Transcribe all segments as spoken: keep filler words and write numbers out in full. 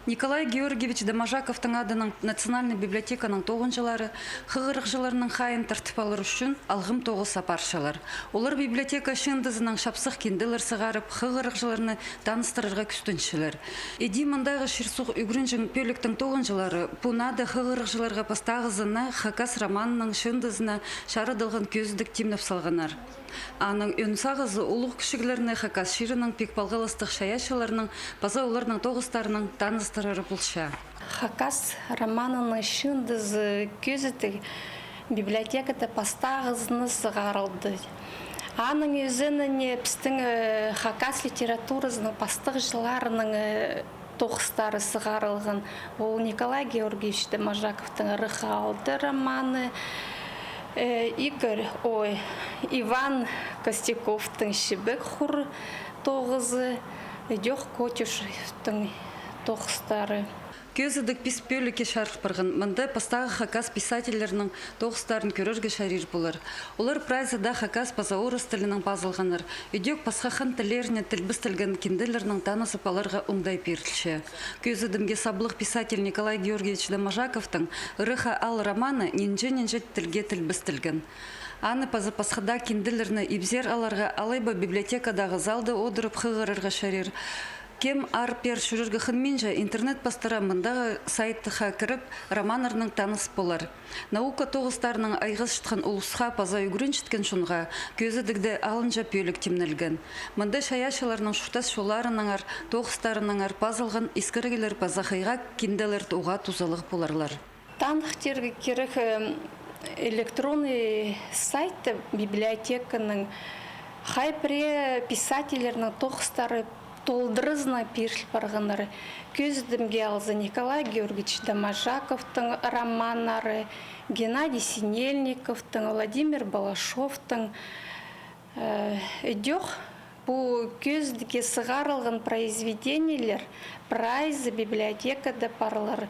Николай Георгиевич Доможаковтың адынаң Национальный библиотеканың тоғынҷылары хығырығҷыларның хайиин тартып алар ӱчӱн алғым тоғыс апарчалар. Олар библиотека чыындызынаң чапсых кинделер сығарып, хығырығҷыларны таныстырарға кӱстенчелер. Іди мындағы чир-суғ ӱгренҷең пӧліктің тоғынҷылары пу наада хығырығҷыларға пастағызына хакас романының чыындызына чарыдылған кӧзідік тимнеп салғаннар. Аның ӧӧн сағызы улуғ кічіглерні хакас чирінің пик палғалыстығ чайаачыларынаң паза оларның тоғыстарынаң таныстырар полча. Хакас романының чыындызы кӧзідіг библиотекада пастағызына сығарылды. Аның ӧзеніне пістің, э, хакас литературазының пастағҷыларының, э, тоғыстары сығарылған. Ол Николай Георгиевич Доможаковтың «Ырахха алты» романы, э, Игорь, ой, Иван Костяковтың «Чібек хур» тоғызы, Идӧк Котюшевтің тоғыстары. Кӧзідік пис пӧлікке чарых парған. Мында пастағы хакас писательлерінің тоғыстарын кӧрерге чарир полар. Олар прайзы даа хакас паза орыс тілінең пазылғаннар. Идӧк пасха хан тіллеріне тілбестелген кинделернең танызып аларға оңдай пирілче. Кӧзідімге саблығ писатель Николай Георгиевич Доможаковтың «Ырахха ал» романы нинҷе-нинҷе тілге тілбестелген. Аны паза пасха даа кинделерні ибзер аларға алай ба библиотекадағы залда одырып хығырарға чарир. Кем аар-пеер чӧрерге хынминча, интернет пастыра мындағы сайтха кіріп, романнарнаң таныс полар. Наука тоғыстарынаң айғасчатхан улусха паза ӱгренчеткен чонға кӧзідігде алынҷа пӧлік тимнелген. Мында чайаачыларның чуртас чолларынаңар, тоғыстарынаңар пазылған искіріглер паза хыйға кинделер уғаа тузалығ поларлар. Таныхтирға кирек, э, электронный сайты библиотеканың, хай пірее писательлернің тоғыстары толдыразынаң пиріл парғаннар. Кӧзідімге алза, Николай Георгиевич Доможаковтың романнары, Геннадий Синельниковтың, Владимир Балашовтың, Э, идӧк пу кӧзідікке сығарылған произведениелер прайзы библиотекада парлар.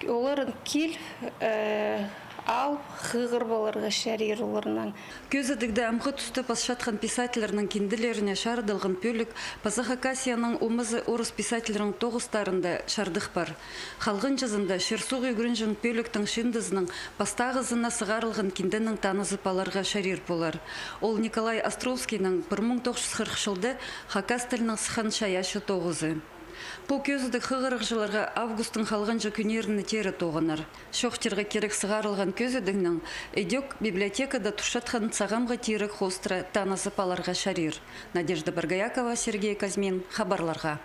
Оларын кил, э, ал хығырып аларға чарир оларнаң. Кӧзідігде амғы туста пасчатхан писательлернің кинделеріне чарыдылған пӧлік паза Хакасияның омазы орыс писательлернің тоғыстарында чардых пар. Халғанҷызында чир-суғ ӱгренҷең пӧліктің чыындызының пастағызына сығарылған кинденең танызып аларға чарир полар. Ол Николай Островскийнің пір муң тоғыс чӱс хырых чылда хакас тілінең сыххан чайаачы тоғызы. Пу кӧзідік хығырығҷыларға августтың халғанҷы кӱннеріне теере тоғынар. Чоохтирға кирек, сығарылған кӧзідігнең идӧк библиотекада турчатхан сағамғы тиріг хоостыра танызып аларға чарир. Надежда Боргоякова, Сергей Козьмин, хабарларға.